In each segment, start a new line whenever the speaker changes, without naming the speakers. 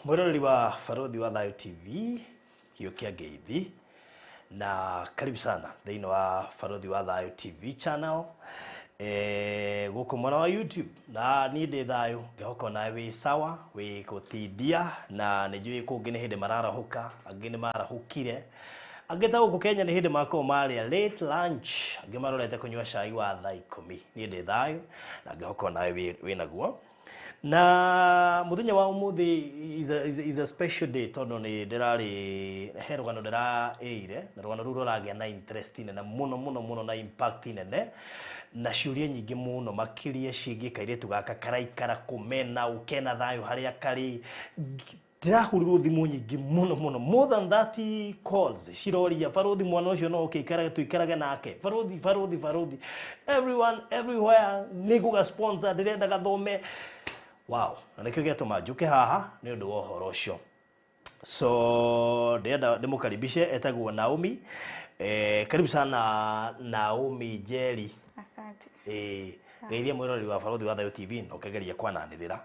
Mwĩroreri wa Barothi wa Thayo TV, kĩo kĩa ngeithi na karibu sana thĩinĩ wa Barothi wa Thayo TV channel gũkũ mwena wa YouTube. Na niĩ ndĩ thayũ, ngĩhoka nawe wĩ sawa, wĩ gũtindia, na nĩ njũĩ kũngĩ nĩ hĩndĩ mararahũka, angĩ nĩ marahũkire, angĩ ta gũkũ Kenya nĩ hĩndĩ makorwo marĩa late lunch, angĩ marorete kũnyua cai wa thaa 10. Niĩ ndĩ thayũ na ngĩhoka nawe wĩ naguo. Na muthenya wa umuthi is a special day, tondu ni ndirari he rugano ndĩraĩire, na rugano rũu rũragĩa na interest nene mũno mũno mũno na impact nene na ciũria nyingĩ mũno makĩria ciĩgiĩ kairĩtu gaka karaikara kũmena ũkena thayũ harĩa karĩ. Ndĩrahurirwo thimũ nyingĩ mũno mũno, more than 30 calls ciroria, "Barothi, mwana ũcio no ũkĩikarage tũikarage nake? Barothi, barothi, barothi." Everyone everywhere nĩ ngũga sponsor, ndĩrenda gathome. Wow, na nĩkĩo gĩatũma njũke haha nĩ ũndũ wa ũhoro ũcio. So ndĩrenda ndĩmũkaribishe, etagwo Naomi. Karibu sana, Naomi Njeri.
Asante.
Geithia mwĩroreri wa Barothi wa Thayo TV na ũkĩgeria kwananĩrĩra.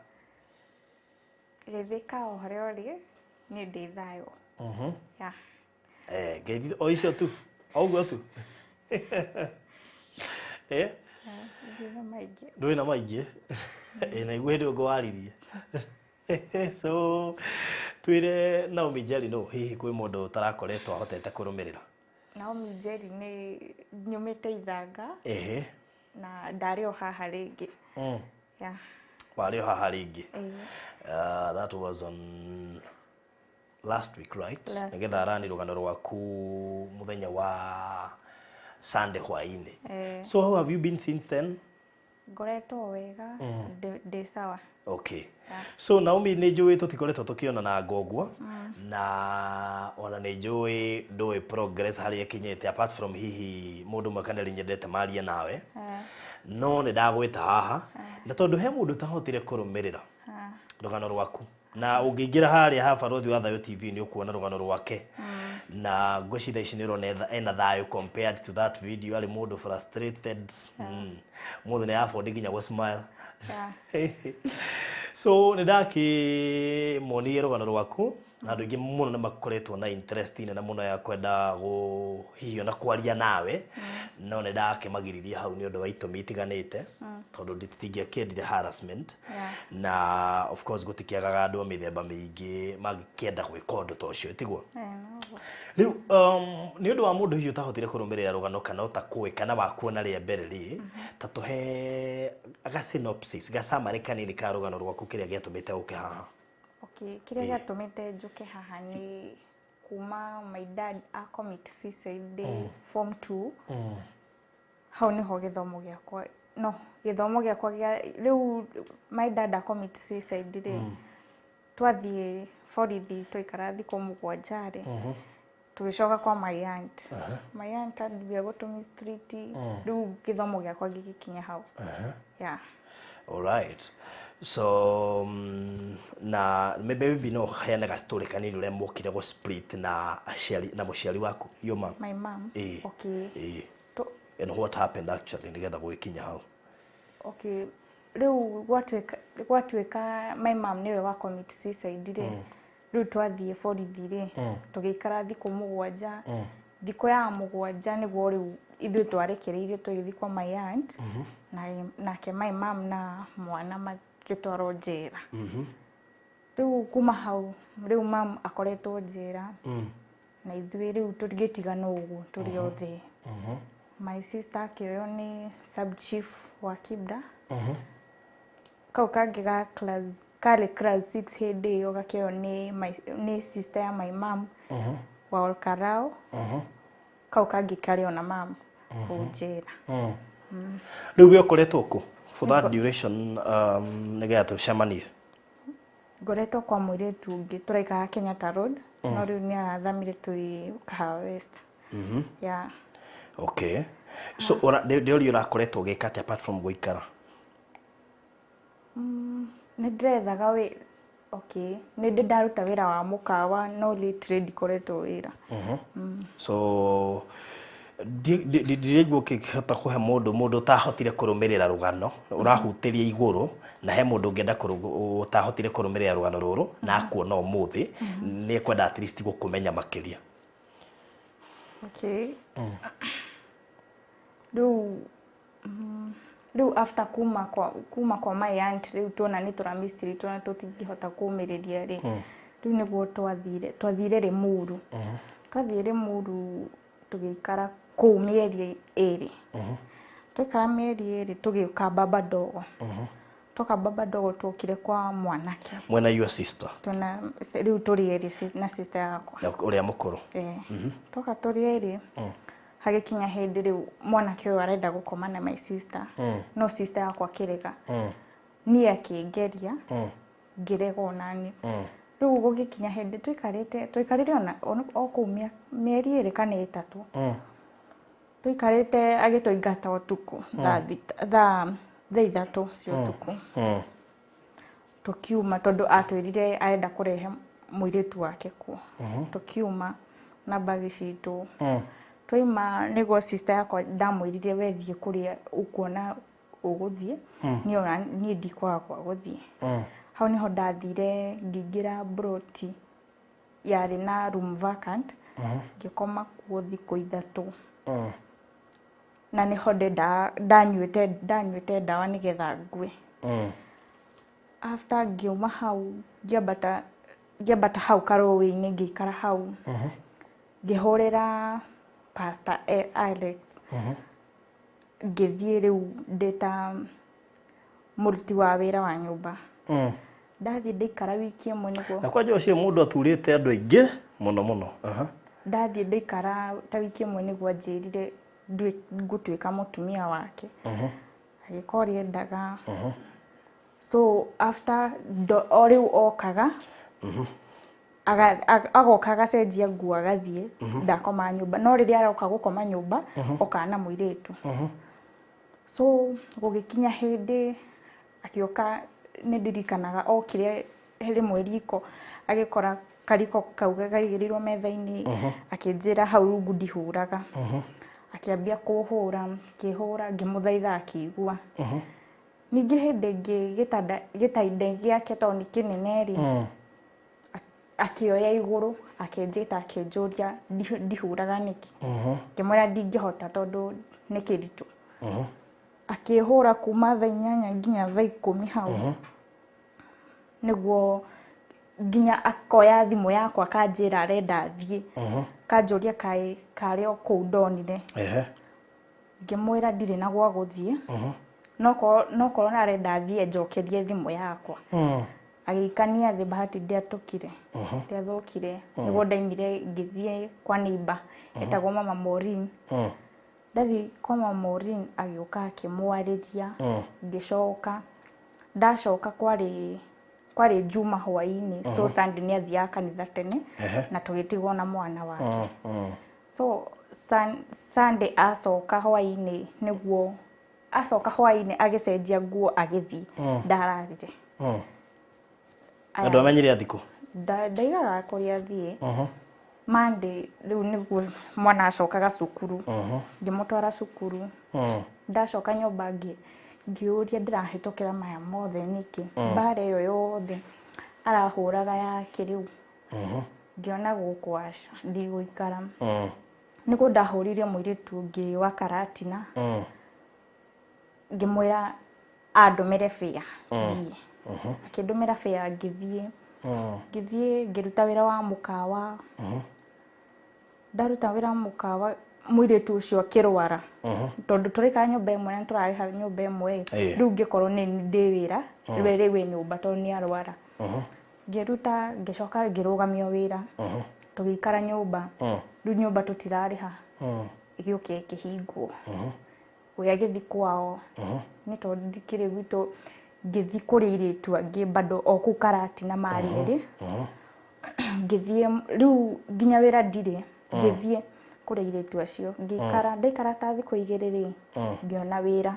Geithĩka o harĩa ũrĩ, niĩ ndĩ thayũ. Yeah.
Ngeithi o icio tu, o ũguo tu.
Ndirĩ na maingĩ.
Ndũrĩ na maingĩ. Na iguo hĩndĩ ĩyo waririe. So twĩre Naomi Njeri no hihi kwĩ mũndũ ũtarakoretwo ahotete kũrũmĩrĩra.
Naomi Njeri nĩ nyumĩte Ithanga na ndarĩ o haha rĩngĩ. Yeah.
Warĩ o haha rĩngĩ.
Ĩĩ.
That was on last week, right?
Last.
Nĩgetha arani rũgano rwaku mũthenya wa Sunday hwaĩ-inĩ.
Eh.
So how have you been since then?
Ngoretwo wega, ndĩ sawa.
Okay.
Yeah.
So Naomi, nĩ njũĩ tũtikoretwo tũkĩonana ũguo, na ona nĩ njũĩ ndũĩ progress harĩa ĩkinyĩte, apart from hihi mũndũ ũmwe kana erĩ nyendete marie nawe. No nĩ ndagwĩta haha na tondũ he mũndũ ũtahotire kũrũmĩrĩra rũgano rwaku, na ũngĩingĩra harĩa ha Barothi wa Thayo TV nĩ ũkuona rũgano rwake, na ngwĩciria ici nĩ ũrona ena thayũ compared to that video, arĩ mũndũ frustrated. Mũthĩ nĩ afford nginya gũ smile. So nĩ ndakĩmonie rũgano rwaku, na andũ aingĩ mũno nĩ makoretwo na interest nene mũno ya kwenda gũ hihi ona kwaria nawe, no nĩ ndakĩmagiririe hau nĩ ũndũ wa itũmi itiganĩte, tondũ ndingĩakĩendire harassment. Na of course gũtikĩagaga andũ a mĩthemba mĩingĩ mangĩkĩenda gwĩka ũndũ ta ũcio, tiguo?
Eh, noguo.
Rĩu nĩ ũndũ wa mũndũ hihi ũtahotire kũrũmĩrĩra rũgano kana ũtakũĩ kana wakuona rĩa mbere rĩ, ta tũhe ga synopsis, ga summary kanini ka rũgano rwaku, kĩrĩa gĩatũmĩte ũke haha.
Okay, kĩrĩa gĩatũmĩte njũke haha nĩ kuma my dad a commit suicide ndĩ form 2. Hau nĩho gĩthomo gĩakwa, no gĩthomo gĩakwa gĩa rĩu, my dad a commit suicide rĩ, twathiĩ borithi, twaikara thikũ 7 rĩ, tũgĩcoka kwa my aunt. My aunt ambia gũtũ mistreat. Rĩu gĩthomo gĩakwa gĩgĩkinya hau. Yeah.
Alright. So na maybe no heane ga story kanini ũrĩa mokire gũ split na aciari na mũciari waku, your mom.
My mom?
Ĩĩ.
Okay.
Ĩĩ.
To,
And what happened actually nĩgetha gwĩkinya hau?
Okay, rĩu gwatuĩka my mom nĩwe wa commit suicide rĩ, rĩu twathiĩ borithi rĩ, tũgĩikara thikũ 7. Thikũ ya 7 nĩguo rĩu ithuĩ twarekereirio tũgĩthiĩ kwa my aunt, na nake my mom na mwana magĩtwarwo njera. Rĩu kuma hau rĩu mam akoretwo njera, na ithuĩ rĩu tũgĩtigana ũguo tũrĩ othe. My sister akĩoywo nĩ sub chief wa Kibra. Kau kangĩ ga class, karĩ class 6 hĩndĩ ĩyo, gakĩoywo nĩ sister ya my mom wa Olkarao. Kau kangĩ karĩ ona mam kũu njera.
Rĩu we ũkoretwo kũ for that duration, nĩgetha tũcemanie?
Ngoretwo kwa mũirĩtu ũngĩ tũraikara Kenyatta Road, no rĩu nĩ arathamire, twĩ Kahawa West. Yeah.
Okay, so ndĩũria, ũrakoretwo ũgĩka atĩa apart from gũikara?
Nĩ ndĩrethaga wĩ okay, nĩ ndĩ ndaruta wĩra wa mũkawa, no lately ndikoretwo wĩra.
So ndiraigua ũkĩhota kũhe mũndũ ũtahotire kũrũmĩrĩra rũgano ũrahutĩria igũrũ. Na he mũndũ ũngĩenda ũtahotire kũrũmĩrĩra rũgano rũrũ na akuona ũmũthĩ, nĩ ekwenda at least gũkũmenya makĩria.
Okay. Rĩu rĩu after kuma kwa my aunt, rĩu tuona nĩ tũra mistreat na tũtingĩhota kũmĩrĩria rĩ, rĩu nĩguo twathire Limuru. Twathiĩ Limuru tũgĩikara kũu mĩeri 2. Twaikara mĩeri 2 tũgĩũka Baba Dogo. Twoka Baba Dogo tuokire kwa mwanake.
Mwena your sister?
Tuna rĩu tũrĩ erĩ na sister yakwa.
Na ũrĩa mũkũrũ?
Eh. Twoka tũrĩ erĩ, hagĩkinya hĩndĩ rĩu mwanake ũyũ arenda gũkoma na my sister, no sister yakwa akĩrega. Niĩ akĩngeria, ngĩrega onani. Rĩu gũgĩkinya hĩndĩ tũikarĩte, tũikarire ona o kũu mĩeri 2 kana 3. Tũikarĩte agĩtũingata ũtukũ thaa 6, thaa 3 cia ũtukũ. Tũkiuma tondũ atwĩrire arenda kũrehe mũirĩtu wake kuo. Tũkiuma na mbagi citũ. Twaima nĩguo sister yakwa ndamwĩrire, we thiĩ kũrĩa ũkuona ũgũthiĩ, niĩ ona niĩ ndikwaga kwa gũthiĩ. Hau nĩho ndathire ngĩingĩra broti yarĩ na room vacant, ngĩkoma kuo thikũ 3. Na nĩho ndendaga ndanyuĩte ndawa nĩgetha ngue. After ngiuma hau ngĩambata hau karũĩ-inĩ, ngĩikara hau, ngĩhũrĩra Pastor Alex, ngĩthiĩ rĩu ndĩ ta mũruti wa wĩra wa nyũmba. Ndathiĩ ndaikara wiki ĩmwe nĩguo
Na kwanja ũcio mũndũ aturĩte andũ aingĩ mũno mũno. Aha.
Ndathiĩ ndaikara ta wiki ĩmwe nĩguo anjĩrire ngũtuĩka mũtumia wake, agĩka ũrĩa endaga. So after o rĩu okaga agoka agacenjia nguo agathiĩ, ndakoma nyũmba, no rĩrĩa aroka gũkoma nyũmba okaga na mũirĩtu. So gũgĩkinya hĩndĩ akĩũka, nĩ ndirikanaga okire rĩmwe riko agĩkora kariko kau gaigĩrĩirwo metha-inĩ, akĩnjĩra hau rungu ndihũraga, akĩambia kũhũra, akĩhũra, ngĩmũthaitha akĩigua. Ningĩ hĩndĩ ĩngĩ gĩtanda gĩtanda gĩake tondũ nĩ kĩnene rĩ, akĩoya igũrũ, akĩnjĩta, akĩnjũria ndihũraga nĩkĩ. Ngĩmwĩra ndingĩhota tondũ nĩ kĩritũ. Akĩhũra kuma thaa 8 nginya thaa 10 hau nĩguo nginya akoya thimũ yakwa akanjĩra arenda thiĩ, kanjũria kaĩ karĩ o kũu ndonire. Ngĩmwĩra ndirĩ na gwa gũthiĩ, no korwo arenda thiĩ anjokerie thimũ yakwa. Agĩikania thĩ, bahati ndiatũkire, ndiathũkire, nĩguo ndaimire ngĩthiĩ kwa neighbor etagwo Mama Maureen. Ndathiĩ kwa Mama Maureen agĩũka akĩmwarĩria. Ngĩcoka, ndacoka kwarĩ Juma hwaĩ-inĩ, so Sunday nĩ athiaga kanitha tene na tũgĩtigwo na mwana wake. So Sunday acoka hwaĩ-inĩ, nĩguo acoka hwaĩ-inĩ agĩcenjia nguo agĩthiĩ, ndararire.
Na ndwamenyire athikũ?
Ndaigaga kũrĩa athiĩ. Monday rĩu nĩguo mwana acokaga cukuru, ngĩmũtwara cukuru. Ndacoka nyũmba ngĩũria ndĩrahĩtũkĩra maya mothe nĩkĩ, mbara ĩyo yothe arahũraga yake rĩu. Ngĩona gũkũ aca ndigũikara. Nĩguo ndahũrire mũirĩtu ũngĩ wa Karatina, ngĩmwĩra andũmĩre fare thiĩ. Akĩndũmĩra fare ngĩthiĩ. Ngĩthiĩ ngĩruta wĩra wa mũkawa. Ndaruta wĩra wa mũkawa, mũirĩtu ũcio akĩrwara, tondũ tũraikara nyũmba ĩmwe na tũrarĩha nyũmba ĩmwe ĩ. Rĩu ngĩkorwo nĩ ndĩ wĩra, we rĩu wĩ nyũmba tondũ nĩ arwara. Ngĩruta, ngĩcoka ngĩrũgamio wĩra, tũgĩikara nyũmba. Rĩu nyũmba tũtirarĩha, ĩgĩũka ĩkĩhingwo, we agĩthiĩ kwao, nĩ tondũ ndikĩrĩ gwitũ, ngĩthiĩ kũrĩ airĩtu angĩ bado o kũu Karatina marĩ erĩ. Ngĩthiĩ rĩu nginya wĩra ndirĩ, ngĩthiĩ kũrĩ airĩtu acio ngĩikara. Ndaikara ta thikũ 2 rĩ, ngĩona wĩra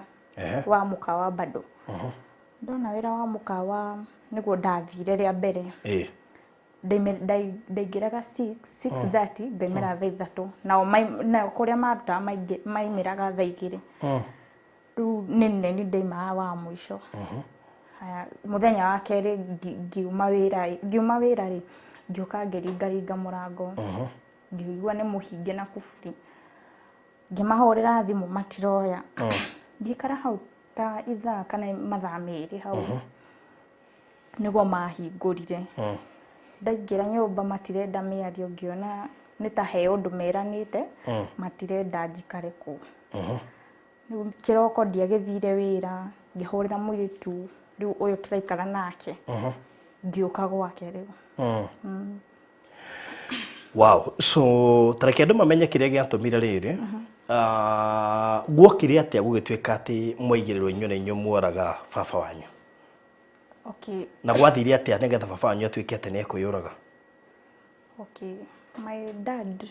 wa mũkawa bado. Ndona wĩra wa mũkawa nĩguo ndathire rĩa mbere. Ndaingĩraga 6, 6:30, ngaimĩra thaa 3, nao nao kũrĩa marutaga maimĩraga thaa 2. Rĩu nĩ nĩ ndaimaga wa mũico. Haya, mũthenya wa kerĩ ngiuma wĩra, ngiuma wĩra rĩ, ngĩũka ngĩringaringa mũrango, ngĩigua nĩ mũhinge na kuburi. Ngĩmahũrĩra thimũ matiroya. Ngĩikara hau ta ithaa kana mathaa 2 hau, nĩguo mahingũrire. Ndaingĩra nyũmba matirenda mĩario, ngĩona nĩ ta he ũndũ meranĩte, matirenda njikare kũu. Rĩu kĩroko ndiagĩthire wĩra, ngĩhũrĩra mũirĩtu rĩu ũyũ tũraikara nake, ngĩũka gwake rĩu.
Wow, so tareke andũ mamenye kĩrĩa gĩatũmire rĩrĩ. Guokire atĩa gũgĩtuĩka atĩ mwaigĩrĩrwo inyuĩ na inyuĩ mworaga baba wanyu?
Okay.
Na gwathire atĩa nĩgetha baba wanyu atuĩke atĩ nĩ ekwĩyũraga?
Okay, my dad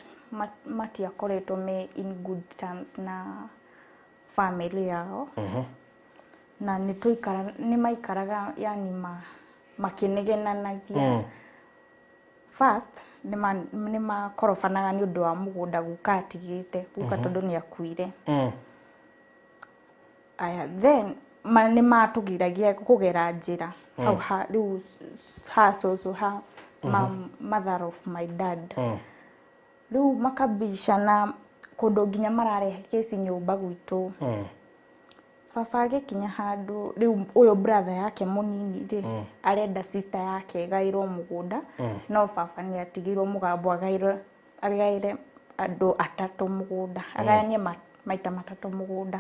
matiakoretwo me in good terms na family yao. Na nĩ maikaraga yani makĩnegenanagia. First nĩ makorobanaga nĩ ũndũ wa mũgũnda guka atigĩte, guka tondũ nĩ akuire. Aya, then nĩ matũgiragia kũgera njĩra hau ha rĩu ha cũcũ ha mother of my dad. Rĩu makabicana kũndũ nginya mararehe kesi nyũmba gwitũ. Baba agĩkinya handũ rĩu ũyũ brother yake mũnini rĩ, arenda sister yake ĩgaĩrwo mũgũnda, no baba nĩ atigĩirwo mũgambo agaĩre andũ atatũ mũgũnda, agayanie maita matatũ mũgũnda.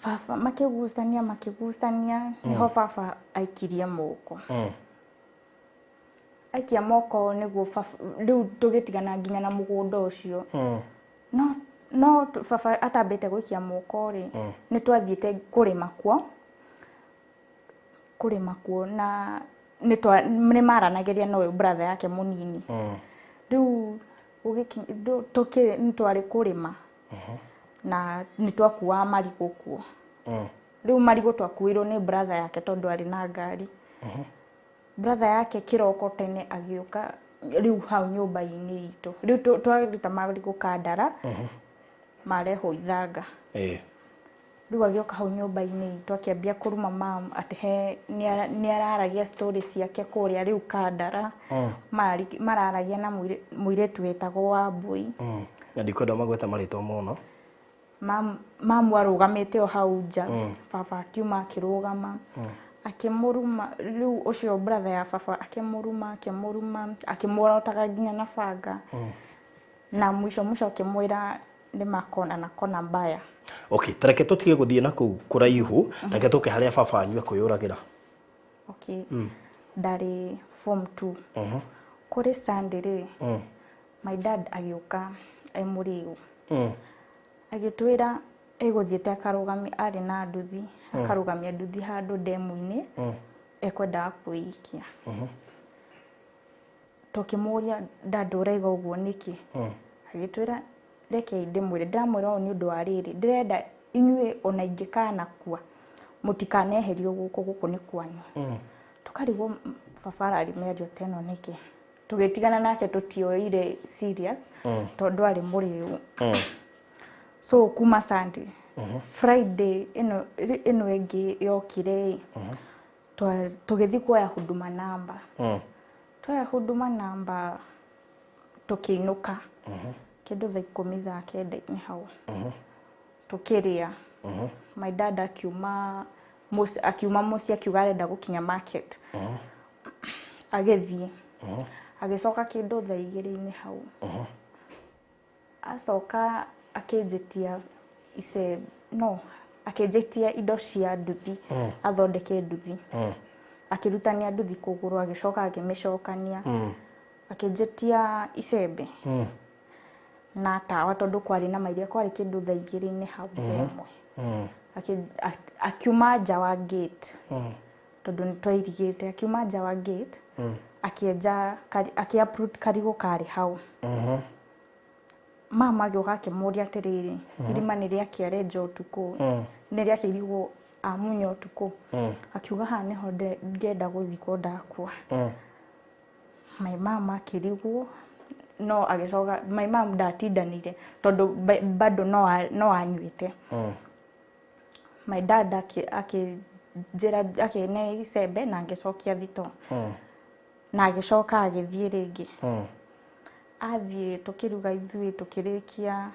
Baba makĩgucania nĩho baba aikirie moko. Aikia moko nĩguo baba rĩu tũgĩtigana nginya na mũgũnda ũcio. No baba atambĩte gũikia moko rĩ, nĩ twathiĩte kũrĩma kuo na nĩ maranagĩria na ũyũ brother yake mũnini. Rĩu nĩ twarĩ kũrĩma na nĩ twakuaga marigũ kuo. Rĩu marigũ twakuĩirwo nĩ brother yake tondũ arĩ na ngari. Brother yake kĩroko tene agĩũka rĩu hau nyũmba-inĩ itũ. Rĩu twaruta marigũ Kandara, marehwo Ithanga. Rĩu agĩũka hau nyũmba-inĩ itũ akĩambia kũruma mam atĩ he nĩ araragia story ciake kũrĩa rĩu Kandara. Mararagia na mũirĩtu wetagwo Wambui.
Na ndikwenda magwete marĩtwa mũno.
Mamu arũgamĩte o hau nja. Baba akiuma akĩrũgama. Akĩmũruma rĩu ũcio brother ya baba akĩmũruma akĩmuorotaga nginya na banga. Na mwisho mwisho akĩmwĩra nĩ makona na kona mbaya.
Okay, tareke tũtige gũthiĩ na kũu kũraihu, tareke tũke harĩa baba wanyu ekwĩyũragĩra.
Okay. Ndarĩ form 2. Kũrĩ Sunday rĩ, my dad agĩũka e mũrĩu. Agĩtwĩra egũthiĩte akarũgamia, arĩ na nduthi, akarũgamia nduthi handũ ndemu-inĩ, ekwendaga kwĩikia. Tũkĩmũria dad ũraiga ũguo nĩkĩ? Agĩtwĩra reke ndĩmwĩre, ndĩramwĩra ũũ nĩ ũndũ wa rĩrĩ, ndĩrenda inyuĩ ona ingĩkanakua mũtikaneherio gũkũ, gũkũ nĩ kwanyu. Tũkarigwo baba ararĩ mĩario ta ĩno nĩkĩ? Tũgĩtigana nake tũtioire serious tondũ arĩ mũrĩu. So kuma Sunday, Friday ĩno ĩngĩ yokire tũgĩthiĩ kuoya huduma namba. Twoya huduma namba tũkĩinũka kĩndũ thaa 10 thaa 9 hau. Tũkĩrĩa. My dad akiuma mũciĩ akiuga arenda gũkinya market. Agĩthiĩ. Agĩcoka kĩndũ thaa 2 hau. Acoka akĩnjĩtia akĩnjĩtia indo cia nduthi, athondeke nduthi. Akĩrutania nduthi kũgũrũ, agĩcoka akĩmĩcokania. Akĩnjĩtia icembe na tawa tondũ kwarĩ na mairia, kwarĩ kĩndũ thaa 2 hau 1. Akiuma nja wa gate tondũ nĩ twairigĩte, akiuma nja wa gate akĩenja, akĩ-uproot karigũ karĩ hau. Mama agĩũka akĩmũria atĩrĩrĩ, irima nĩ rĩakĩ arenja ũtukũ, nĩ rĩakĩ irigũ amunya ũtukũ. Akiuga haha nĩho ndĩrenda gũthikwo ndakua. My mama akĩrigwo, no agĩcoka, my mom ndatindanire tondũ bado no anyuĩte. My dad Akĩnjĩra akĩne icembe na ngĩcokia thito. Na agĩcoka agĩthiĩ rĩngĩ. Athiĩ tũkĩruga ithuĩ tũkĩrĩkia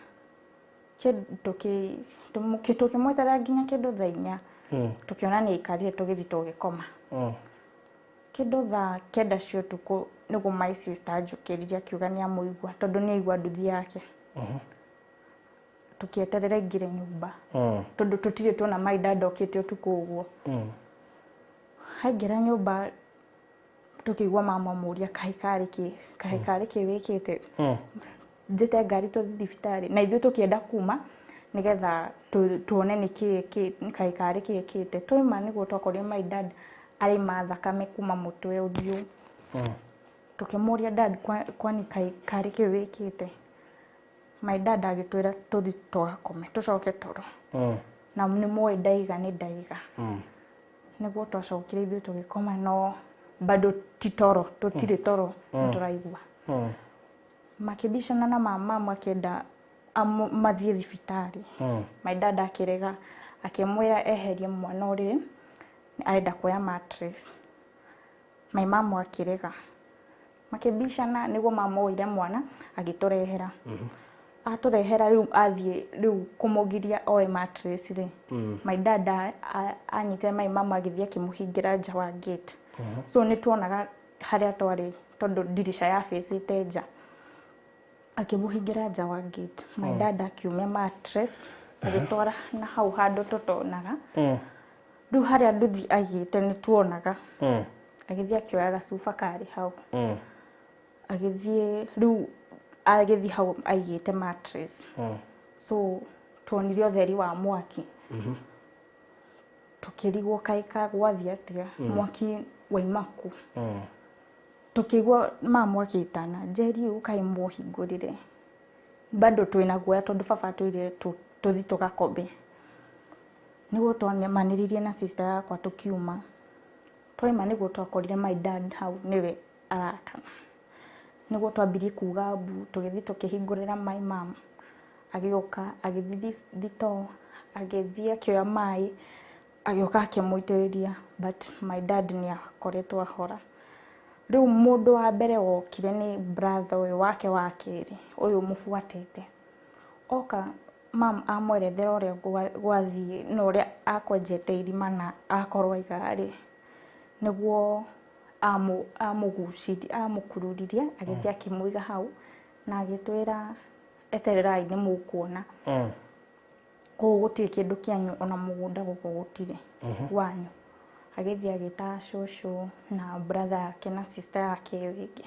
tũkĩmweterera nginya kĩndũ thaa 4. Tũkĩona nĩ aikarire tũgĩthiĩ tũgĩkoma. Kĩndũ thaa 9 cia ũtukũ nĩguo my sister anjũkĩririe akiuga nĩ amũigua tondũ nĩ aigua nduthi yake. Tũkĩeterera aingĩre nyũmba tondũ tũtirĩ tuona my dad okĩte ũtukũ ũguo. Aingĩra nyũmba tũkĩigua mama amũria kaĩ karĩ kĩ, kaĩ karĩ kĩ wĩkĩte, njĩte ngari tũthiĩ thibitarĩ. Na ithuĩ tũkĩenda kuma nĩgetha tuone nĩkĩ kaĩ karĩ kĩ ekĩte. Twauma nĩguo twakorire my dad araima thakame kuma mũtwe ũthiũ. Tũkĩmũria dad kwani kaĩ karĩ kĩ wĩkĩte. My dad agĩtwĩra tũthiĩ tũgakome tũcoke toro. Na nĩ mũĩ ndaiga nĩ ndaiga. Nĩguo twacokire ithuĩ tũgĩkoma no bado ti toro, tũtirĩ toro nĩ tũraigua. Makĩbicana na mama makĩenda mathiĩ thibitarĩ. My dad akĩrega akĩmwĩra eherie mwana ũrĩrĩ arenda kuoya mattress. My mom akĩrega. Makĩbicana nĩguo mama oire mwana agĩtũrehera. Atũrehera rĩu athiĩ rĩu kũmũgiria oe mattress rĩ. My dad anyitire my mom agĩthiĩ akĩmũhingĩra nja wa gate. So nĩ tuonaga harĩa twarĩ tondũ ndirica ya facĩte nja. Akĩmũhingĩra nja wa gate. My dad akiumia mattress agĩtwara na hau handũ tũtonaga. Rĩu harĩa nduthi aigĩte nĩ tuonaga. Agĩthiĩ akĩoya gacuba karĩ hau. Agĩthiĩ rĩu agĩthiĩ hau aigĩte mattress. So tuonire ũtheri wa mwaki. Tũkĩrigwo kaĩ gwathiĩ atĩa, mwaki wauma kũ. Tũkĩigua mamu akĩtana Njeri ũkai mũhingũrĩre. Bado twĩna guoya tondũ baba atwĩrire tũthiĩ tũgakome. Nĩguo twamanĩrĩirie na sister yakwa tũkiuma. Twauma nĩguo twakorire my dad hau nĩwe arakana. Nĩguo twambirie kuga mbu tũgĩthiĩ tũkĩhingũrĩra my mom. Agĩũka agĩthiĩ thitoo agĩthiĩ akĩoya maĩ agĩũka akĩmũitĩrĩria but my dad nĩ akoretwo ahora. Rĩu mũndũ wa mbere wokire nĩ brother ũyũ wake wa kerĩ ũyũ ũmũbuatĩte. Oka mam amwerethera ũrĩa gwathiĩ na ũrĩa akwenjete irima na akorwo aiga rĩ, nĩguo amũgucirie amũkururirie agĩthiĩ akĩmũiga hau na agĩtwĩra etererai nĩ mũkuona. Kũu gũtirĩ kĩndũ kĩanyu ona mũgũnda gũkũ gũtirĩ wanyu. Agĩthiĩ agĩta cũcũ na brother yake na sister yake ĩyo ĩngĩ.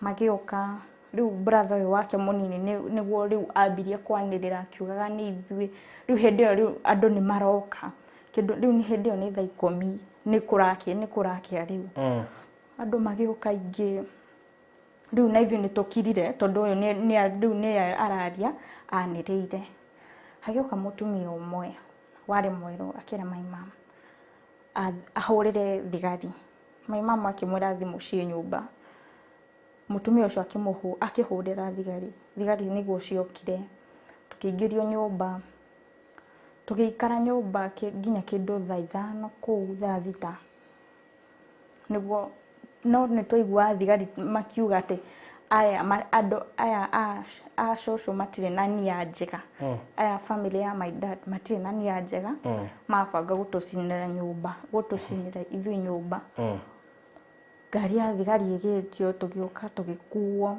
Magĩũka rĩu brother ũyũ wake mũnini nĩguo rĩu ambirie kwanĩrĩra akiugaga nĩ ithuĩ. Rĩu hĩndĩ ĩyo rĩu andũ nĩ maroka. Kĩndũ rĩu nĩ hĩndĩ ĩyo nĩ thaa 10 nĩ kũrakĩa nĩ kũrakĩa rĩu. Andũ magĩũka aingĩ. Rĩu na ithuĩ nĩ tũkirire tondũ ũyũ rĩu nĩ araria anĩrĩire. Hagĩũka mũtumia ũmwe warĩ mwerũ akĩra my mom ahũrĩre thigari. My mom akĩmwĩra thimũ ciĩ nyũmba. Mũtumia ũcio akĩhũrĩra thigari. Thigari nĩguo ciokire. Tũkĩingĩrio nyũmba. Tũgĩikara nyũmba nginya kĩndũ thaa 5 kũu thaa 6. Nĩguo no nĩ twaiguaga thigari makiuga atĩ aya andũ aya a cũcũ matirĩ na nia njega. Aya family ya my dad matirĩ na nia njega. Mabanga gũtũcinĩra nyũmba, gũtũcinĩra ithuĩ nyũmba. Ngari ya thigari ĩgĩtio tũgĩũka tũgĩkuo.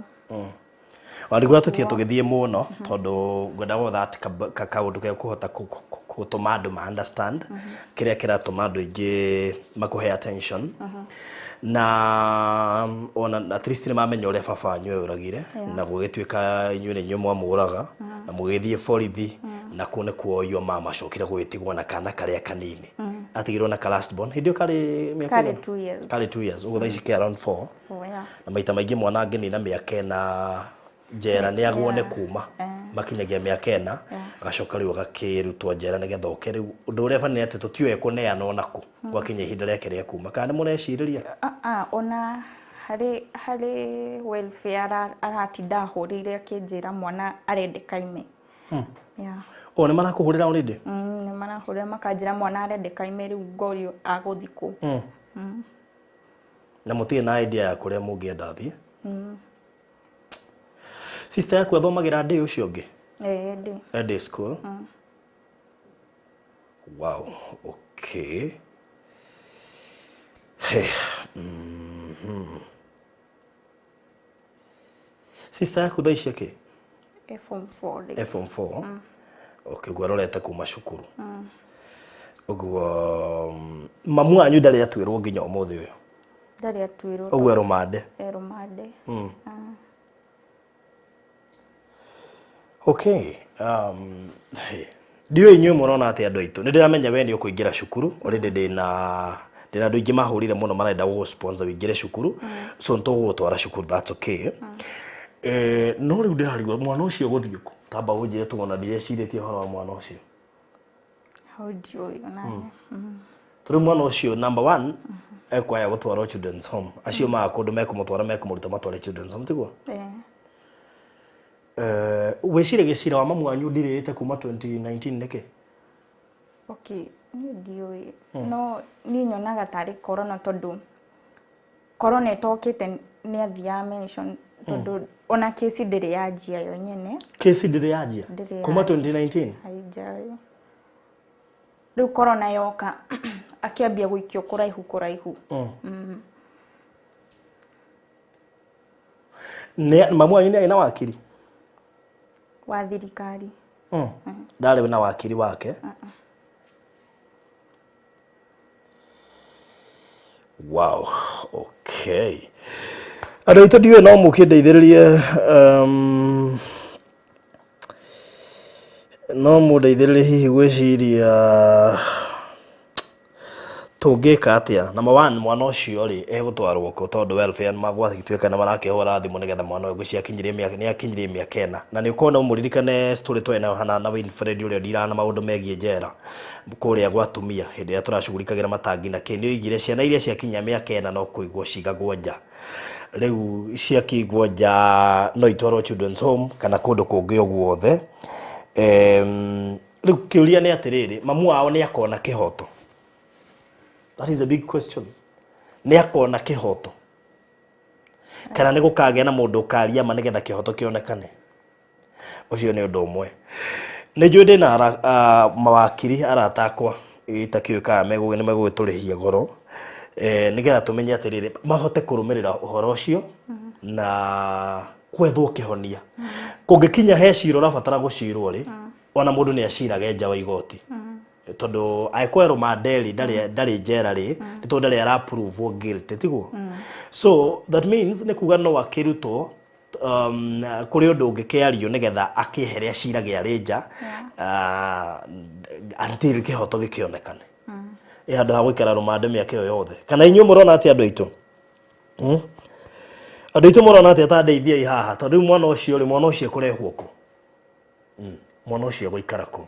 Warigua tũtige tũgĩthiĩ mũno tondũ ngwenda go that kaũndũ ke kũhota gũtũma andũ ma understand kĩrĩa kĩratũma andũ aingĩ makũhe attention. Na ona at least nĩ mamenya ũrĩa baba wanyu eũragire na gũgĩtuĩka inyuĩ nĩ inyuĩ mwamũraga na mũgĩthiĩ borithi na kũu nĩkuo your mama acokire gũgĩtigwo na kana karĩa kanini. Atigirwo na ka last born. Hĩndĩ ĩyo karĩ mĩaka
Karĩ
ĩigana?
2 years.
Karĩ 2 years. Ũguo thaa ici ke around 4.
4, yeah.
Na maita maingĩ mwana angĩnina mĩaka 4 njera nĩ agwo nĩ kuma makinyagia mĩaka 4 agacoka rĩu agakĩrutwo njera nĩgetha oke rĩu ũndũ ũrĩa bani nĩ atĩ tũtiũĩ kũneanwo nakũ gwakinya ihinda rĩake rĩa kuma. Kana nĩ mũrecirĩria?
Ona harĩ welfare aratinda ahũrĩire akĩnjĩra mwana arendeka ime. Yeah.
O nĩ marakũhũrĩra already?
Nĩ Marahũrĩra makanjĩra mwana arendeka aime rĩu ngorio agũthiĩ kũ.
Na mũtirĩ na idea ya kũrĩa mũngĩenda athiĩ. Sister yaku athomagĩra ndĩ ũcio ũngĩ?
Ĩĩ ndĩ.
E day school. Wow, okay. Hey. Sister yaku thaa ici akĩ?
E form 4 rĩu.
E form 4. Okay, ũguo arorete kuma cukuru. Ũguo mamu wanyu ndarĩ atuĩrwo nginya ũmũthĩ ũyũ?
Ndarĩ atuĩrwo.
Ũguo e rũmande?
E rũmande.
Okay. Hey. Ndiũĩ inyuĩ mũrona atĩa andũ aitũ. Nĩ ndĩramenya we nĩ ũkũingĩra cukuru. Already ndĩna andũ aingĩ mahũrire mũno marenda gũgũ sponsor ũingĩre cukuru. So nĩ tũgũgũtwara cukuru, that's okay. No rĩu ndĩrarigwo mwana ũcio ũgũthiĩ kũ? Tamba ũnjĩre tũgona ndirecirĩtie ũhoro wa mwana ũcio.
Hau ndiũĩ onaniĩ.
Tondũ mwana ũcio number one ekwaya gũtwarwo children's home. Acio maga kũndũ mekũmũtwara mekũmũruta matware children's home tiguo?
Ĩĩ.
Wĩciragia cira wa mamu wanyu ndirĩte kuma 2019 nĩkĩ?
Okay, niĩ ndiũĩ. No niĩ nyonaga tarĩ corona tondũ corona ĩtokĩte nĩ athiaga mention tondũ ona kesi ndĩrĩ yanjia yo nyene.
Kesi ndĩrĩ yanjia?
Ndĩrĩ
Kuma
yanjia.
2019?
Haijaĩ. Rĩu corona yoka akĩambia gũikio kũraihu kũraihu.
Mamu wanyu nĩ arĩ na wakiri?
Wa thirikari.
Ndarĩ na wakiri wake? Wow, okay. Andũ aitũ ndiũĩ no mũkĩndeithĩrĩrie no mũndeithĩrĩrie hihi gwĩciria tũngĩka atĩa. Number one, mwana ũcio rĩ egũtwarwo kũ tondũ welfare nĩmagwagĩtuĩka nĩmarakĩhũra thimũ nĩgetha mwana ũyũ ngwĩciria akinyirie mĩaka nĩ akinyirie mĩaka ĩna. Na nĩ ũkorwo no mũririkane story twarĩ nayo hana na Winfred ũrĩa ndiraga na maũndũ megiĩ njera kũrĩa gwa atumia hĩndĩ ĩrĩa tũracugurikagĩra matangi na kĩ. Nĩ oigire ciana iria ciakinyia mĩaka ĩna no kũigwo cigagwo nja. Rĩu ciakĩigwo nja no itwarwo children's home kana kũndũ kũngĩ o guothe. Rĩu kĩũria nĩ atĩrĩrĩ, mamu wao nĩ akona kĩhoto? That is a big question. Nĩ akona kĩhoto? Kana nĩ gũkagĩa na mũndũ ũkaria ma nĩgetha kĩhoto kĩonekane? Ũcio nĩ ũndũ ũmwe. Nĩ njũĩ ndĩna mawakiri arata akwa itakĩũĩ kana nĩ megũgĩtũrĩhia goro nĩgetha tũmenye atĩrĩrĩ mahote kũrũmĩrĩra ũhoro ũcio na kwethwo kĩhonia. Kũngĩkinya he cira ũrabatara gũcirwo rĩ, ona mũndũ nĩ acirage nja wa igoti. Tondũ angĩkorwo e rũmande rĩ, ndarĩ njera rĩ, nĩ tondũ ndarĩ ara prove guilty, tiguo? So that means nĩ kuga no akĩrutwo kũrĩ ũndũ ũngĩkĩario nĩgetha akĩehere acirage arĩ nja until kĩhoto gĩkĩonekane. Ĩ handũ ha gũikara rũmande mĩaka ĩyo yothe. Kana inyuĩ mũrona atĩa andũ aitũ? Andũ aitũ mũrona atĩa ta ndeithiai haha? Tondũ rĩu mwana ũcio rĩ, mwana ũcio ekũrehwo kũ? Mwana ũcio egũikara kũ?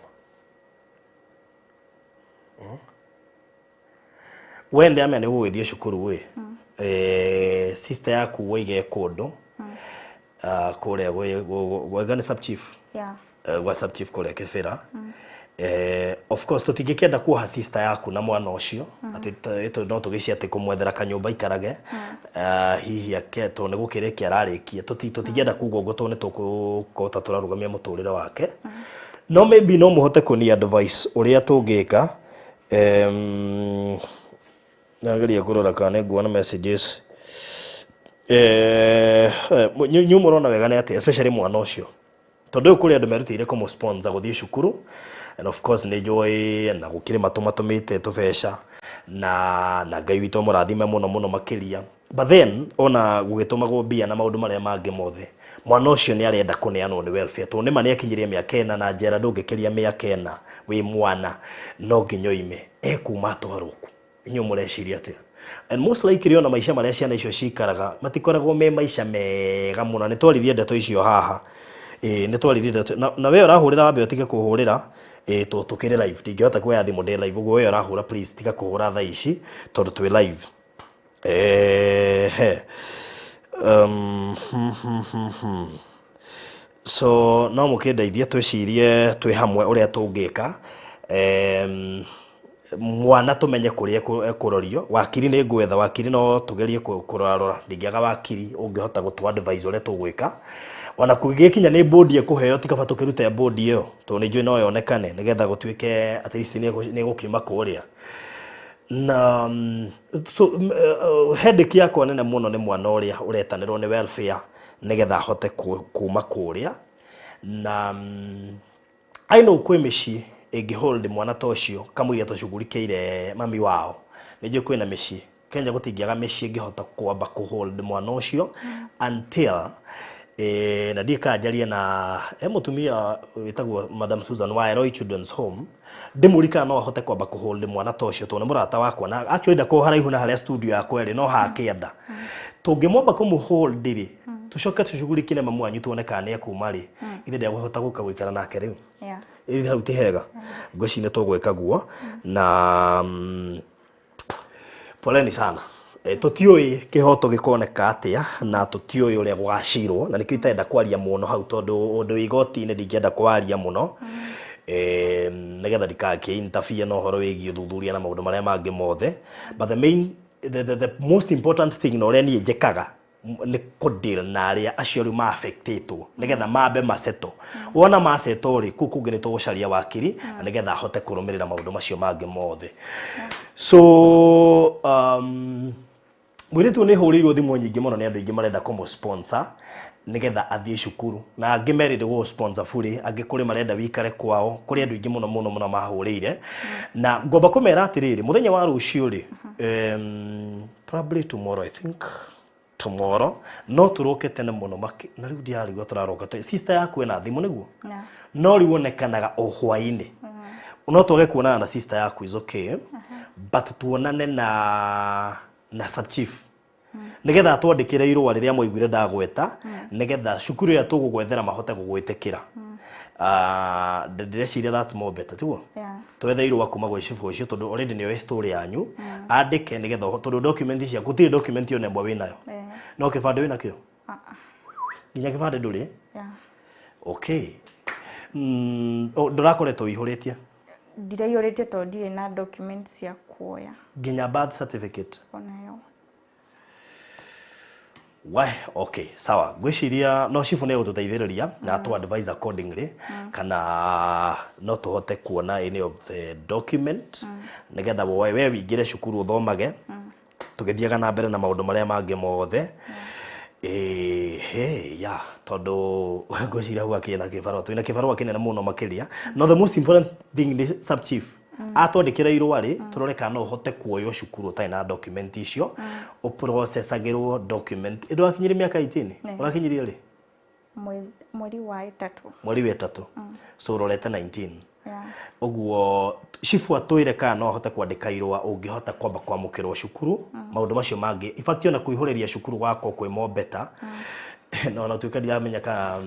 We ndĩramenya nĩ ũgũgĩthiĩ cukuru ĩ. Sister yaku woiga e kũndũ kũrĩa gwega nĩ sub chief.
Yeah.
Gwa sub chief kũrĩa Kĩbĩra. Of course tũtingĩkĩenda kuoha sister yaku na mwana ũcio atĩ no tũgĩcie atĩ kũmwethera kanyũmba aikarage hihi ake tondũ nĩ gũkĩrĩkia ararĩkia. Tũtingĩenda kuga ũguo tondũ nĩ tũgũkorwo ta tũrarũgamia mũtũrĩre wake. No maybe no mũhote kũni advice ũrĩa tũngĩka. Nageria kũrora kana nĩ nguona messages. Inyuĩ mũrona wega nĩ atĩa especially mwana ũcio tondũ rĩu kũrĩ andũ merutĩire kũmũ sponsor gũthiĩ cukuru and of course nĩ njũĩ na gũkĩrĩ matũmatũmĩte tũbeca na Ngai witũ amũrathime mũno mũno makĩria. But then ona gũgĩtũmagwo mbia na maũndũ marĩa mangĩ mothe, mwana ũcio nĩ arenda kũneanwo nĩ welfare tondũ nĩma nĩ akinyirie mĩaka ĩna na njera ndũngĩkĩria mĩaka ĩna wĩ mwana no nginya oime ekuma atwarwo kũ? Inyuĩ mũreciria atĩa? And most likely ona maica marĩa ciana icio cikaraga matikoragwo me maica mega mũno. Nĩ twaririe ndeto icio haha. Nĩ twaririe ndeto na we ũrahũrĩra wambe ũtige kũhũrĩra tondũ tũkĩrĩ live. Ndingĩhota kuoya thimũ ndĩ live ũguo we ũrahũra please tiga kũhũra thaa ici tondũ twĩ live. So no mũkĩndeithie twĩcirie twĩ hamwe ũrĩa tũngĩka. Mwana tũmenye kũrĩa ekũrorio. Wakiri nĩ ngwetha wakiri, no tũgerie kũrorarora, ndingĩaga wakiri ũngĩhota gũtũ advise ũrĩa tũgwĩka. Ona kũngĩkinya nĩ bodi ĩkũheo, ti kaba tũkĩrute bodi ĩyo, tondũ nĩ njũĩ no yonekane nĩgetha gũtuĩke at least nĩ ĩgũkiuma kũrĩa. Na so headache yakwa nene mũno nĩ mwana ũrĩa ũretanĩrwo nĩ welfare nĩgetha ahote kuma kũrĩa. Na I know kwĩ mĩciĩ ĩngĩ hold mwana ta ũcio kamũira tũcugurikĩire mami wao. Nĩ njũĩ kwĩna mĩciĩ Kenya, gũtingĩaga mĩciĩ ĩngĩhota kwamba kũhold mwana ũcio until na ndiĩ kana njarie na mũtumia wĩtagwo Madam Susan wa Eloi Children's Home, ndĩmũri kana no ahote kwamba kũhold mwana ta ũcio, tondũ nĩ mũrata wakwa na actually ndakorwo haraihu na harĩa studio yakwa ĩrĩ, no hakĩenda tũngĩmwamba kũmũhold rĩ, tũcoke tũcugurikire mamu wanyu tuone kana nĩ ekuma rĩ, ithe ndegũhota gũka gũikara nake rĩu. Ĩ hau ti hega, ngwĩciria nĩ tũgwĩka guo. Na poleni sana. Tũtiũĩ kĩhoto gĩkoneka atĩa na tũtiũĩ ũrĩa gũgacirwo, na nĩkĩo itarenda kwaria mũno hau, tondũ ũndũ wĩ igoti-inĩ ndingĩenda kwaria mũno, nĩgetha ndikakĩ interfere na ũhoro wĩgiĩ ũthuthuria na maũndũ marĩa mangĩ mothe. But the main the, the, the most important thing na ũrĩa niĩ njĩkaga nĩ kũdeal na arĩa acio rĩu ma-affectĩtwo, nĩgetha mambe maceto. Wona maceto rĩ, kũu kũngĩ nĩ tũgũcaria wakiri na nĩgetha ahote kũrũmĩrĩra maũndũ macio mangĩ mothe. So mũirĩtu ũyũ nĩ hũrĩirwo thimũ nyingĩ mũno nĩ andũ aingĩ marenda kũmũ sponsor nĩgetha athiĩ cukuru, na angĩ merĩte gũgũ sponsor bure, angĩ kũrĩ marenda wikare kwao. Kũrĩ andũ aingĩ mũno mũno mũno mahũrĩire, na ngomba kũmera atĩrĩrĩ, mũthenya wa rũciũ rĩ, probably tomorrow, I think tomorrow no tũroke tene mũno na rĩu ndirarigwo tũraroka sister yaku ĩna thimũ nĩguo?
Yeah.
No rĩu onekanaga o hwaĩ-inĩ, no twage kuonana na sister yaku is okay, but tuonane na sub chief nigetha atwandĩkĩre irũa rĩrĩa mwaiguire ndagweta, nigetha cukuru ĩrĩa tũgũgwethera mahote gũgwĩtĩkĩra. Ah, ndĩreciria that's more better, tiguo?
Yeah.
Twethe irũa kuma gwĩ cibũ ũcio, tondũ already nĩoĩ story yanyu, andĩke nĩgetha tondũ document ciaku, gũtirĩ document ona ĩmwe wĩnayo?
Eh.
No kĩbandĩ wĩnakĩo?
Ah, ah.
Nginya kĩbandĩ ndũrĩ?
Yeah.
Okay, oh, ndũrakoretwo ũihũrĩtie?
Ndiraiyũrĩtie tondũ ndirĩ na document cia kuoya.
Nginya birth certificate?
Onayo.
We, okay, sawa. Ngwĩciria no cibũ nĩ egũtũteithĩrĩria na atũ advise accordingly kana no tũhote kuona any of the document nĩgetha we wĩingĩre cukuru ũthomage, tũgĩthiaga na mbere na maũndũ marĩa mangĩ mothe. Ĩĩ, ya tondũ ngwĩciria hau akĩrĩ na kĩbarũa, twĩna kĩbarũa kĩnene mũno makĩria. No the most important thing nĩ sub chief atwandĩkĩra irũa rĩ, tũrore kana no ũhote kuoywo cukuru ũtarĩ na document icio, ũprocessagĩrwo document. Ndũrakinyirie mĩaka 18?
Nĩ.
Ũrakinyirie rĩ?
Mweri wa 3.
Mweri wa 3, so ũrorete 19.
Yeah.
Ũguo cibu atwĩre kana no ahote kwandĩka irũa ũngĩhota kwamba kwamũkĩrwo cukuru. Maũndũ macio mangĩ, in fact ona kũihũrĩria cukuru gwakwo kwĩ more better, na ona tuĩka ndiramenya kana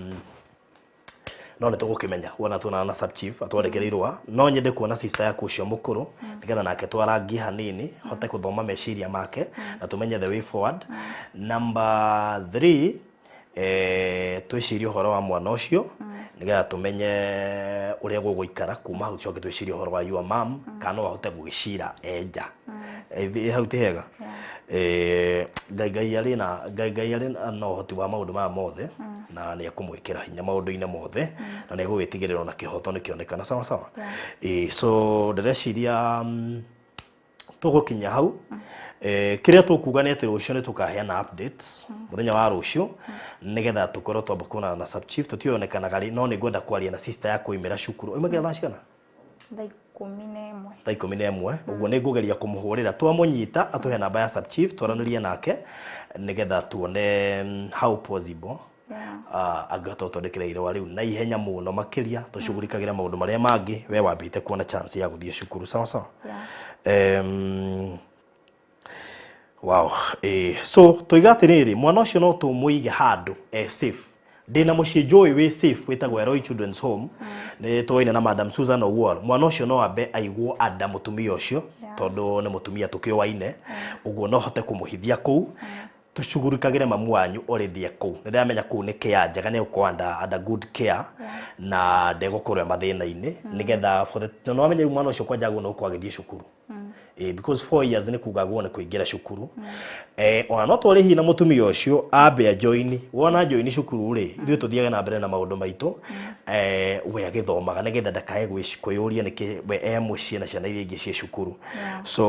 no nĩ tũgũkĩmenya wona tuonana na sub chief atwandĩkĩre irũa. No nyende kuona sister yaku ũcio mũkũrũ, nĩgetha nake twarangie hanini, hote gũthoma meciria make na tũmenye the way forward. Number three, twĩcirie ũhoro wa mwana ũcio nĩgetha tũmenye ũrĩa gũgũikara kuma hau. Tũcoke twĩcirie ũhoro wa your mom kana no ahote gũgĩcira enja. Hau ti hega? Ngai arĩ na Ngai arĩ na ũhoti wa maũndũ maya mothe, na nĩ ekũmwĩkĩra hinya maũndũ-inĩ mothe, na nĩ egũgĩtigĩrĩra ona kĩhoto nĩ kĩonekana sawa sawa. So ndĩreciria tũgũkinya hau. Kĩrĩa tũkuga nĩ atĩ rũciũ nĩ tũkaheana updates mũthenya wa rũciũ, nĩgetha tũkorwo twamba kuonana na sub chief. Tũtionekanaga rĩ, no nĩ ngwenda kwaria na sister ya kũimĩra cukuru. Oimagĩra thaa cigana?
Thaa 11.
Thaa 11 ũguo nĩ ngũgeria kũmũhũrĩra, twamũnyita atũhe namba ya sub chief, twaranĩrie nake nĩgetha tuone how possible angĩhota gũtwandĩkĩra irũa rĩu na ihenya mũno makĩria, tũcugurikagĩre maũndũ marĩa mangĩ we wambĩte kuona chance ya gũthiĩ cukuru sawa sawa.
Yeah.
Wow. So tuiga atĩrĩrĩ, mwana ũcio no tũmũige handũ safe. Ndĩna mũciĩ njũĩ wĩ safe wĩtagwo Eloi Children's Home, nĩ tũwaine na Madam Susan Owuor. Mwana ũcio no ambe aigwo anda mũtumia ũcio, tondũ nĩ mũtumia tũkĩoaine ũguo, no hote kũmũhithia kũu. Tucugurikagire mamu wanyu already e kũu. Nĩ ndĩramenya kũu nĩ care njega, nĩ gũkorwo under good care na ndegũkorwo e mathĩna-inĩ, nĩgetha for the na wamenya rĩu mwana ũcio kwanja guo no gũkorwo agĩthiĩ cukuru. Because 4 years nĩ kugagwo nĩ kũingĩra cukuru. Ona no tware hihi na mũtumia ũcio ambe ajoini, wona joini cukuru rĩ, ithuĩ tũthiage na mbere na maũndũ maitũ, we agĩthomaga, nĩgetha ndakae kwĩyũria nĩkĩ we e mũciĩ na ciana iria ingĩ ciĩ cukuru. So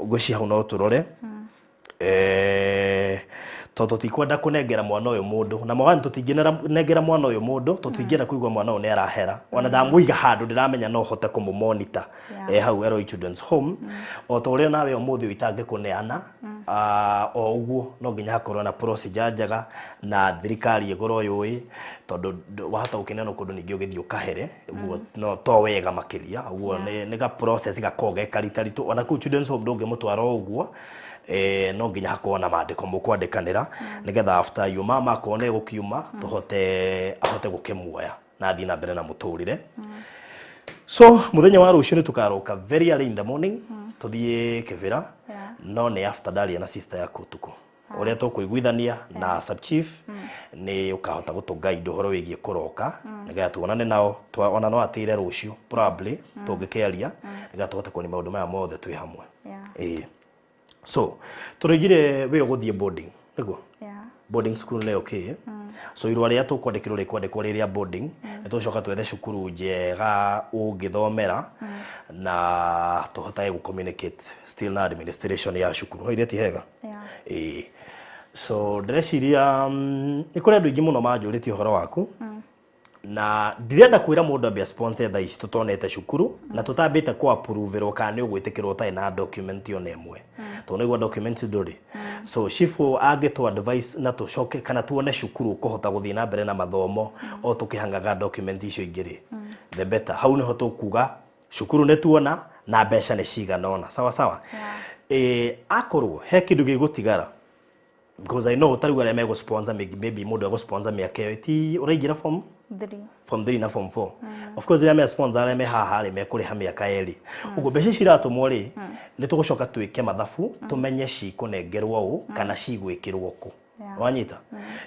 ngwĩciria hau no tũrore, tondũ tũtikwenda kũnengera mwana ũyũ mũndũ na mwagani, tũtingĩnengera mwana ũyũ mũndũ, tũtingĩenda kũigua mwana ũyũ nĩ arahera. Ona ndamũiga handũ ndĩramenya no hote kũmũmonitor hau Eroi Children's Home, o ta ũrĩa nawe ũmũthĩ ũyũ itangĩkũneana o ũguo. No nginya hakorwo na procedure njega na thirikari ĩkorwo yũĩ, tondũ wahota gũkĩneanwo kũndũ ningĩ ũgĩthiĩ ũkahere ũguo no to wega makĩria ũguo. Nĩ ga process gakoragwo ge karitaritũ. Ona kũu Children's Home ndũngĩmũtwara o ũguo, no nginya hakorwo na mandĩko mũkwandĩkanĩra, nĩgetha after yuma mama akorwo nĩ gũkiuma tũhote ahote gũkĩmuoya na athiĩ na mbere na mũtũrĩre. So mũthenya wa rũciũ nĩ tũkaroka very early in the morning, tũthiĩ Kĩbĩra. No nĩ after ndaria na sister yaku ũtukũ ũrĩa tũkũiguithania na sub chief, nĩ ũkahota gũtũ guide ũhoro wĩgiĩ kũroka, nĩgetha tuonane nao. Ona no atĩre rũciũ probably tũngĩkĩaria, nĩgetha tũhote kuonia maũndũ maya mothe twĩ hamwe. Ĩĩ, so tũrĩgire wĩ ũgũthiĩ boarding nĩguo?
Yeah.
Boarding school nĩyo kĩ? So irũa rĩrĩa tũkwandĩkĩrwo rĩkwandĩkwo rĩrĩa boarding, nĩ tũgũcoka twethe cukuru njega ũngĩthomera na tũhotage gũ communicate still na administration ya cukuru hau ti hega?
Yeah.
Ĩĩ, so ndĩreciria nĩ kũrĩ andũ aingĩ mũno manjũrĩtie ũhoro waku, na ndirenda kwĩra mũndũ ambia sponsor thaa ici tũtonete cukuru na tũtambĩte kũ approve kana nĩ ũgwĩtĩkĩrwo ũtarĩ na document ona ĩmwe, tondũ nĩguo document ndũrĩ. So chifu angĩtũ advice na tũcoke kana tuone cukuru ũkũhota gũthiĩ na mbere na mathomo o tũkĩhangaga document icio ingĩ rĩ, the better. Hau nĩho tũkuga cukuru nĩ tuona na mbeca nĩ cigana ũna. Sawa sawa. Akorwo he kĩndũ gĩgũtigara, because I know tarĩu arĩa megũ sponsor, maybe mũndũ egũ sponsor mĩaka ĩyo ti ũraingĩra form
3.
Form 3 na form 4. Of course rĩrĩa me sponsor, arĩa me haha rĩ, mekũrĩha mĩaka 2 ũguo. Mbeca ici iratũmwo rĩ, nĩ tũgũcoka twĩke mathabu tũmenye cikũnengerwo ũ kana cigwĩkĩrwo kũ. Wanyita?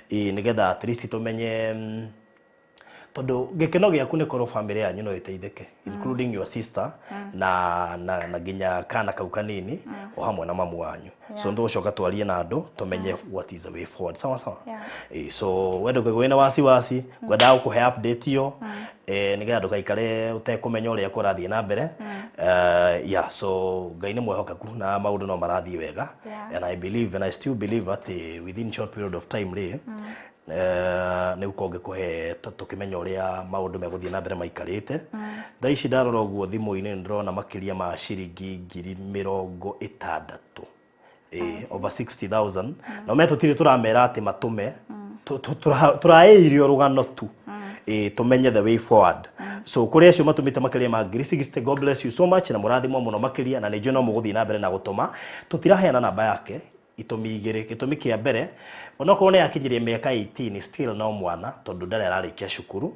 Ĩĩ, nĩgetha at least tũmenye, tondũ gĩkeno gĩaku nĩ korwo family yanyu no ĩteithĩke, including your sister na nginya kana kau kanini o hamwe na mamu wanyu. So nĩtũgũcoka twarie na andũ tũmenye what is the way forward. Sawa sawa.
Yeah.
Ĩĩ, so we ndũkaigwe wĩna wasiwasi, ngwendaga gũkũhe update ĩyo, nĩgetha ndũgaikare ũtekũmenya ũrĩa kũrathiĩ na mbere. Yeah, so Ngai nĩ mwĩhokeku na maũndũ no marathiĩ wega. And I believe, and I still believe, atĩ within short period of time rĩ, nĩ gũkorwo ngĩkũhe tũkĩmenya ũrĩa maũndũ megũthiĩ na mbere maikarĩte. Thaa ici ndarora ũguo thimũ-inĩ nĩ ndĩrona makĩria ma ciringi 60,000, over 60,000. Na ũmenye tũtirĩ tũramera atĩ matũme, tũraĩirio rũgano tu, tũmenye the way forward. So kũrĩ acio matũmĩte makĩria ma ngiri 60, God bless you so much na mũrathimwo mũno makĩria, na nĩ njũĩ no mũgũthiĩ na mbere na gũtũma. Tũtiraheana namba yake itũmi igĩrĩ. Gĩtũmi kĩa mbere, onokorwo nĩ akinyirie mĩaka 18, still no mwana, tondũ ndarĩ ararĩkia cukuru.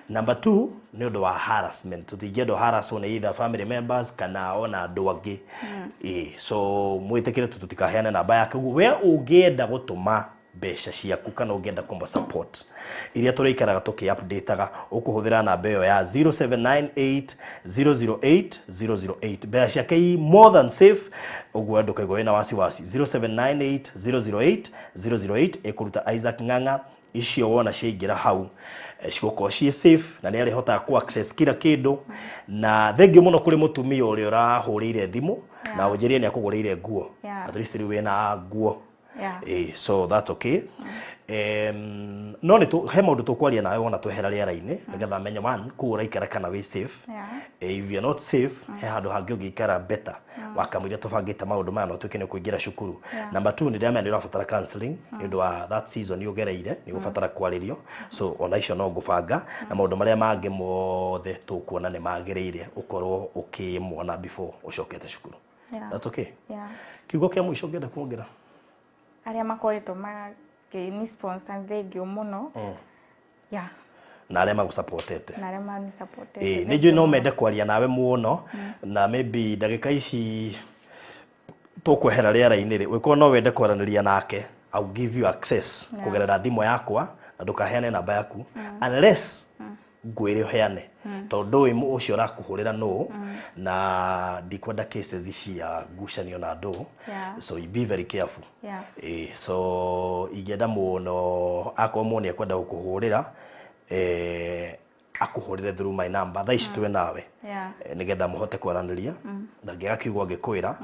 Number 2, nĩ ũndũ wa harassment. Tũtingĩenda harasswo nĩ either family members kana ona andũ angĩ. So mwĩtĩkĩre tu tũtikaheane namba yake. Ũguo we ũngĩenda gũtũma mbeca ciaku kana ũngĩenda kũmũ support iria tũrĩikaraga tũkĩ updateaga, ũkũhũthĩra namba ĩyo ya 0798 008 008. Mbeca ciake i more than safe, ũguo ndũkaigua wĩna wasiwasi. 0798 008 008 ĩkũruta Isaac Ng'ang'a. Icio wona ciaingĩra hau, cigũkorwo ciĩ safe na nĩ arĩhotaga ku access kila kĩndũ. Na thengiũ mũno kũrĩ mũtumia ũrĩa ũrahũrĩire thimũ na ũnjĩrie nĩ akũgũrĩire nguo. At least rĩu wĩna nguo. So that's okay. No nĩ he maũndũ tũkwaria nawe wona twehera rĩera-inĩ, nĩgetha menye one kũu ũraikara kana wĩ safe. If you're not safe, he handũ hangĩ ũngĩikara better wakamũiria tũbangĩte maũndũ maya no ũtuĩke nĩ ũkũingĩra cukuru. Number two, nĩ ndĩramenya nĩ ũrabatara counseling nĩ ũndũ wa that season ũgereire, nĩ ũgũbatara kwarĩrio. So ona icio no ngũbanga na maũndũ marĩa mangĩ mothe tũkuona nĩ magĩrĩire ũkorwo ũkĩmwona before ũcokete cukuru. That's okay. Kiugo kĩa mũico ũngĩenda kuongerera?
Arĩa makoretwo makĩni sponsor, thengiũ mũno. Yeah.
Na arĩa magũsupportete.
Na arĩa mani supportete.
Ĩĩ, nĩ njũĩ no mende kwaria nawe mũno, na maybe ndagĩka ici Tũkwehera rĩera-inĩ rĩ, ũngĩkorwo no wende kwaranĩria nake, I'll give you access kũgerera thimũ yakwa, na ndũkaheane namba yaku unless ngwĩre ũheane, tondũ ndũĩ ũcio ũrakũhũrĩra nũ, na ndikwenda cases cia ngucanio na andũ. So you be very careful. So ingĩenda mũno akorwo mũndũ nĩ ekwenda gũkũhũrĩra, akũhũrĩre through my number thaa ici twĩ nawe, nĩgetha mũhote kwaranĩria na ngĩaga kiugo angĩkwĩra.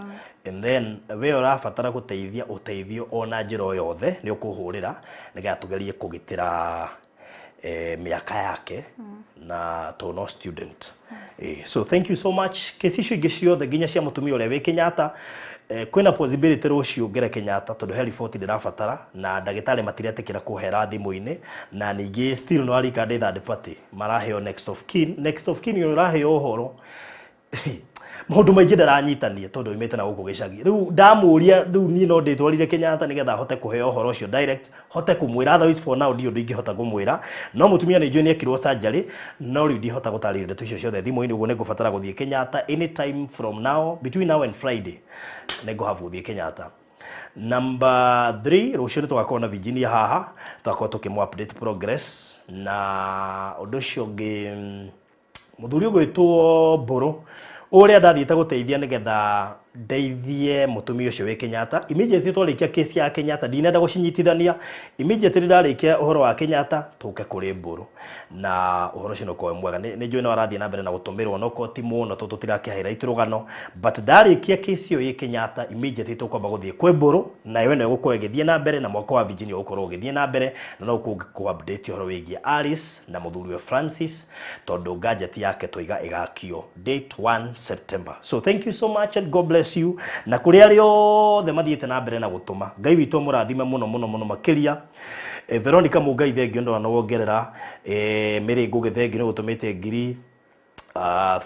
And then we ũrabatara gũteithia ũteithio o na njĩra o yothe, nĩ ũkũhũrĩra nĩgetha tũgerie kũgitĩra mĩaka yake, na tondũ no student. So thank you so much. Kesi icio ingĩ ciothe, nginya cia mũtumia ũrĩa wĩ Kenyatta, kwĩna possibility rũciũ ngere Kenyatta, tondũ he riboti ndĩrabatara na ndagĩtarĩ matiretĩkĩra kũhera thimũ-inĩ. Na ningĩ still no arika ndĩ third party maraheo next of kin. Next of kin ũrĩa ũraheo ũhoro, maũndũ maingĩ ndaranyitania tondũ oimĩte na gũkũ gĩcagi. Rĩu ndamũria, rĩu niĩ no ndĩtwarire Kenyatta nĩgetha hote kũheo ũhoro ũcio direct, hote kũmwĩra. Otherwise for now ndiũ ndingĩhota kũmwĩra. No mũtumia nĩ njũĩ nĩ ekirwo surgery, no rĩu ndihota gũtarĩria ndeto icio ciothe thimũ-inĩ. Ũguo nĩ ngũbatara gũthiĩ Kenyatta anytime from now, between now and Friday nĩ ngũhave gũthiĩ Kenyatta. Number 3, rũciũ nĩ tũgakorwo na Virginia haha, tũgakorwo tũkĩmũ update progress. Na ũndũ ũcio ũngĩ, mũthuri ũgwĩtwo Mbũrũ ũrĩa ndathiĩte gũteithia nĩgetha ndeithie mũtumia ũcio wĩ Kenyatta, immediately twarĩkia case ya Kenyatta, ndinenda gũcinyitithania. Immediately ndarĩkia ũhoro wa Kenyatta, tũke kũrĩ Mbũrũ na ũhoro ũcio nĩ ũkorwo wĩ mwega. Nĩ njũĩ no arathiĩ na mbere na gũtũmĩrwo, no ko ti mũno tondũ tũtirakĩhaira rũgano, but ndarĩkia case ĩyo ĩ Kenyatta, immediately tũkwamba gũthiĩ kwĩ Mbũrũ, nayo ĩno ĩgũkorwo ĩgĩthiĩ na mbere, na mwaka wa Virginia ũgũkorwo ũgĩthiĩ na mbere, na no kũ update ũhoro wĩgiĩ Alice na mũthuriwe Francis, tondũ gadget yake tũiga ĩgakio date 1 September. So thank you so much and God bless you. Na kũrĩ arĩa othe mathiĩte na mbere na gũtũma, Ngai witũ amũrathime mũno mũno mũno makĩria. Veronica Mungai, thengio ndona no wongerera. Mary Ngugi, thengio nĩ gũtũmĩte ngiri.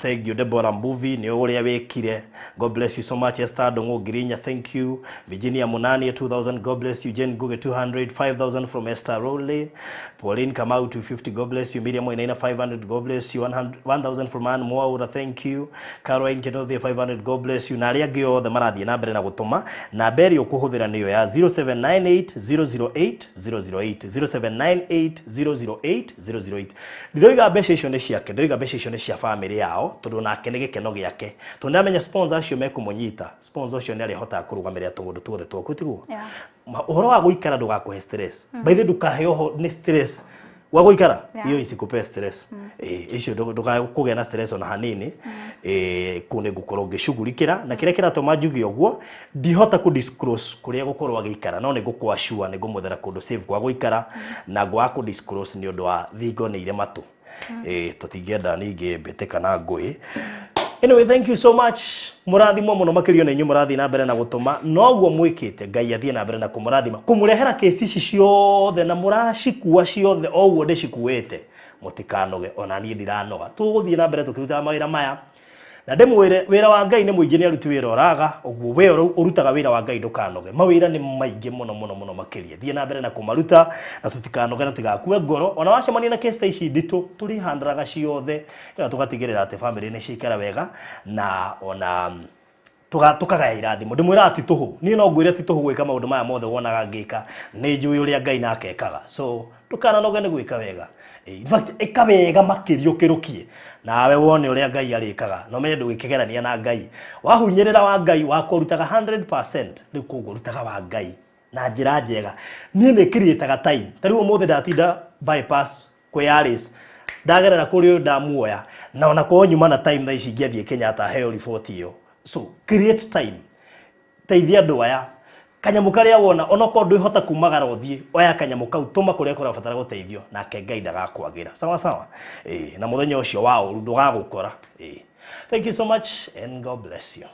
Thank you Deborah Mbuvi nĩ ũrĩa wĩkire, God bless you so much. Esther Ndung'u, 4,000, thank you. Virginia Munani, 2000, God bless you. Jane Ngugi, 200, 5000 from Esther Rowley. Pauline Kamau, 250, God bless you. Miriam Wainaina, 500, God bless you. 100, 1000 from Ann Mwaura, thank you. Caroline Kenothie, 500, God bless you. Na arĩa angĩ othe marathiĩ na mbere na gũtũma, namba ĩrĩa ũkũhũthĩra nĩyo ya 0798 008 008, 0798 008 008. Ndiroiga mbeca icio nĩ ciake, ndiroiga mbeca icio nĩ cia famĩlĩ yao, tondũ nake nĩ gĩkeno gĩake, tondũ ndamenya sponsor acio mekũmũnyita. Sponsor ũcio nĩ arĩhotaga kũrũgamĩrĩra tũũndũ tuothe twaku, tiguo?
Yeah.
Ũhoro wa gũikara ndũgakũhe stress. By the way, ndũkaheo nĩ stress wa gũikara. Hiyo isikupe stress. Icio ndũkagĩa na stress ona hanini. Kũu nĩ ngũkorwo ngĩcugurikĩra na kĩrĩa kĩratũma njuge ũguo, ndihota kũ disclose kũrĩa gũkorwo agĩikara, no nĩ ngũkũ assure nĩ ngũmwethera kũndũ safe gwa gũikara, na ngwaga kũ disclose nĩ ũndũ wa thingo nĩ irĩ matũ. Tũtingĩenda ningĩ mbĩtĩ kana ngũĩ. Anyway, thank you so much. Mũrathimwo mũno makĩria nĩ inyuĩ mũrathiĩ na mbere na gũtũma. Noguo mwĩkĩte, Ngai athiĩ na mbere na kũmũrathima, kũmũrehera kesi ici ciothe na mũracikua ciothe o ũguo ndĩcikuĩte. Mũtikanoge, ona niĩ ndiranoga. Tũgũthiĩ na mbere tũkĩrutaga mawĩra maya, na ndĩmwĩre wĩra wa Ngai nĩ mũingĩ, nĩ aruti wĩra ũraga ũguo. We ũrutaga wĩra wa Ngai, ndũkanoge. Mawĩra nĩ maingĩ mũno mũno mũno makĩria, thiĩ na mbere na kũmaruta, na tũtikanoge na tũtigakue ngoro. Ona wacemania na kesi ta ici nditũ, tũrĩhandaraga ciothe nĩgetha tũgatigĩrĩra atĩ famĩlĩ nĩ ciaikara wega, na ona tukagaya irathimo. Ndĩmwĩraga ti tũhũ, niĩ no ngwĩre ti tũhũ gwĩka maũndũ maya mothe wonaga ngĩka. Nĩ njũĩ ũrĩa Ngai nake ekaga, so ndũkananoge nĩ gwĩka wega. In fact, ĩka wega makĩria ũkĩrũkie, nawe wone ũrĩa Ngai arĩkaga, na ũmenye ndũgĩkĩgerania na Ngai. Wahunyĩrĩra wa Ngai wakwa, ũrutaga 100%, rĩu koguo rutaga wa Ngai na njĩra njega. Niĩ nĩ createaga time. Ta rĩu ũmũthĩ ndatinda bypass kwĩ Alice, ndagerera kũrĩ ũyũ ndamuoya, na ona korwo nyuma na time thaa ici ingĩathiĩ Kenyatta heo riboti ĩyo. So create time, teithia andũ aya. Kanyamũ karĩa wona, onokorwo ndwĩhota kumagara ũthiĩ, oya kanyamũ kau, tũma kũrĩa kũrabatara gũteithio, nake Ngai ndagakwagĩra. Sawa sawa. Na mũthenya ũcio wa ũru ndũgagũkora. Thank you so much and God bless you.